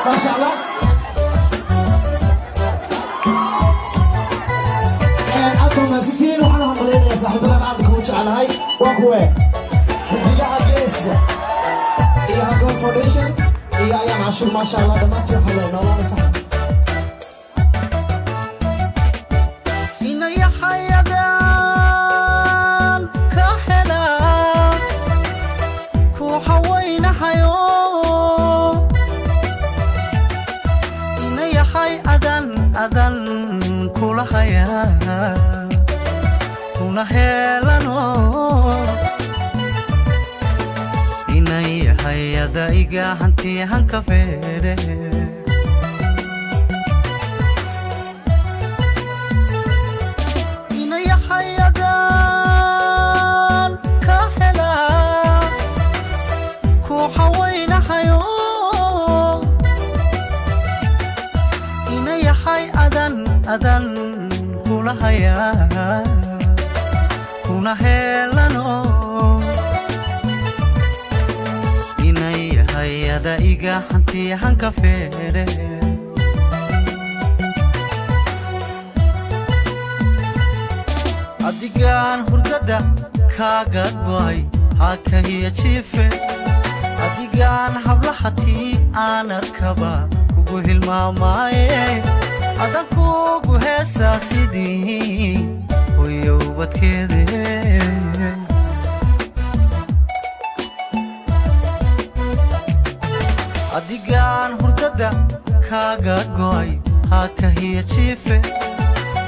Maasha Allah. Aad baa mahadsantihiin. Waxaan hambaleynayaa saaxiibadan aadka u jecelahay, waa kuwe Xidigaha Geeska iyo Hagoon Foundation iyo Ayaan Cashuur. Maasha Allah, dhammaantiin waxaa leeyahay noolaada sax. Inayaxayadan ka helaa ku hawaynahayo, inayaxay adan adan kula hayaa kuna heelano, inayahayada iga hanti hanka feedhe. Inayaxayadan ka helaa ku hawaynahayo, inayaxay adan adan kula hayaa kuna heelano, inayahayada iga hanti hanka feedhe. Adigaan hurdada kaaga go'ay hakahiya jiife, adigaan hablaha tii aan arkaba kugu hilmaamaaye, adan kugu heesaa sidii hoyowbadkeede. Adigaan hurdada kaaga go'ay hakahiya jiife,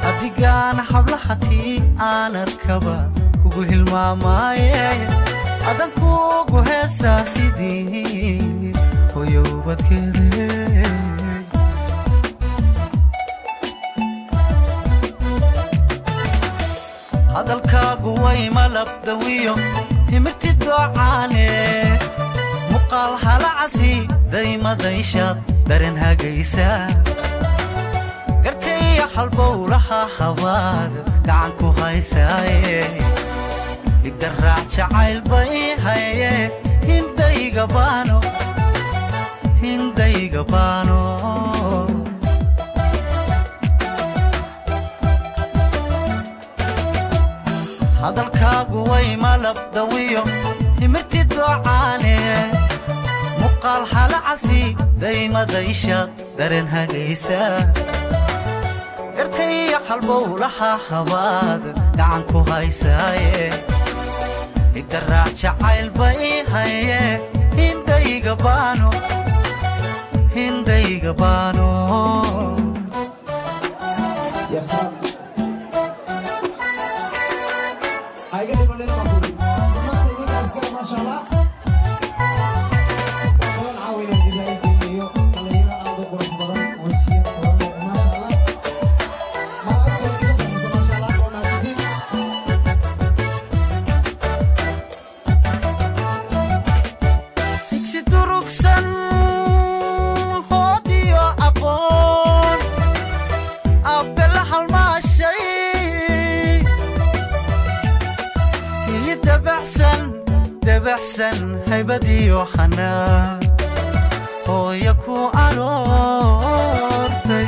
adigaan hablaha tii aan arkaba kugu hilmaamaaye, adan kugu heesaa sidii hoyowbadkeede. Hadalkaagu way malabdawiyo himirti doocaane, muqaal halacasi daymadayshaad dareen hagaysa, garkaiyo halbowlaha habaad gacan ku haysaaye, hidaraac jacayl bay haye, hindayga baano, hindayga baano. Hadalkaagu way malabdawiyo himirti doocaane, muqaal halacasi daymadayshaad dareen hagaysa, garkaiyo halbowlaha habaad gacan ku haysaaye, hidaraac jacayl bay haye, hindayga baano, hindayga baano. Ya salaam. Ha iga dhimanin baan kuri. Maanta idinkaa iskale, maasha Allah. Kulan caawina idin geeyo dhalinyaro aad u qurux badan, wejiyo furan leh, maasha Allah. Malaa'igta iga bixiso, maasha Allah, waa mahadsantiin. Higsi durugsan hoodiyo aqoon abbe la halmaashay iyo dabaxsan dabaxsan haybadiyo xanaa hooya ku aroortay,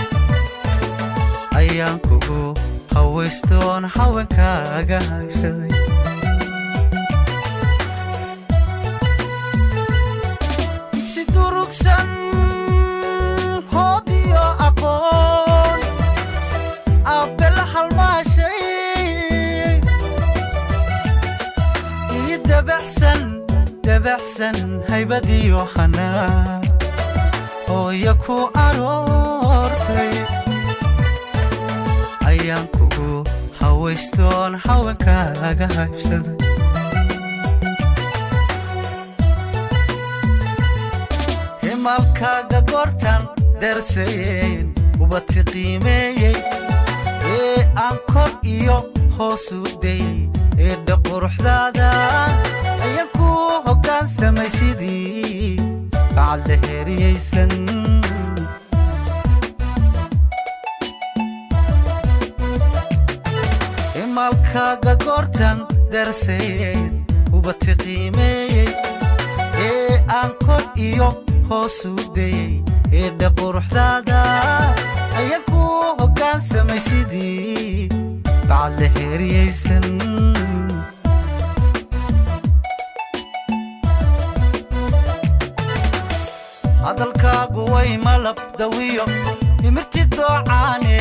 ayaan kugu hawaystoon haweenkaaga haybsaday. Higsi durugsan hoodiyo aqoon abbe la halmaashay iyo dabaxsan dabaxsan haybadiyo xanaa hooya ku aroortay, ayaan kugu hawaystoon haweenkaaga haybsaday. Himaalkaaga goortan darsayen ubati qiimeeyey ee aan kor iyo hoos u dayey eedha quruxdaada, ayaan ku hoggaansamay sidii bacad la heriyaysan. Himaalkaaga goortan darsayen ubati qiimeeyey ee aan kor iyo hoos u dayey Eedha quruxdaada ayaan ku hoggaansamay sidii bacad la heeriyaysan. Hadalkaagu way malab dawiyo himirti doocaane,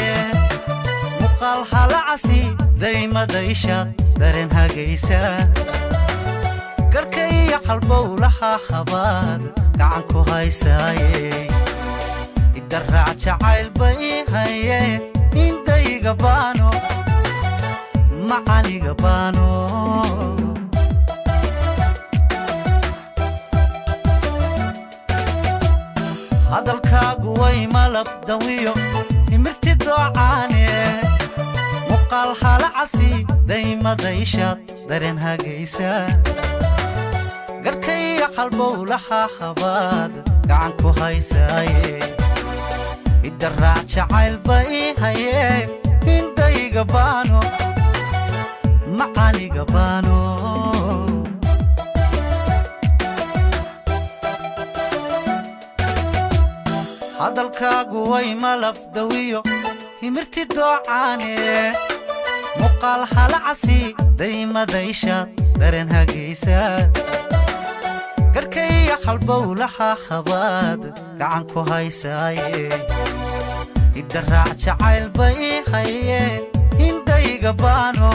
muuqaal halacasi daymadaysha dareen hagaysa, garhka iyo halbowlaha habaad gacan ku haysaaye. Idaraac jacayl bay haye, indayga baano macaliga baano. Hadalkaagu way malab dawiyo himirti doocaane, muuqaal halacasi daymadayshaad dareen hagaysa, garhka iyo halbowlaha habaad gacan ku haysaaye. Idaraac jacayl bay haye, indayga baano macaliga baano. Hadalkaagu way malab dawiyo himirti doocaane, muuqaal halacasi daymadayshaad dareen hagaysa, garhka iyo halbowlaha habaad gacan ku haysaaye. Idaraac jacayl bay haye, indayga baano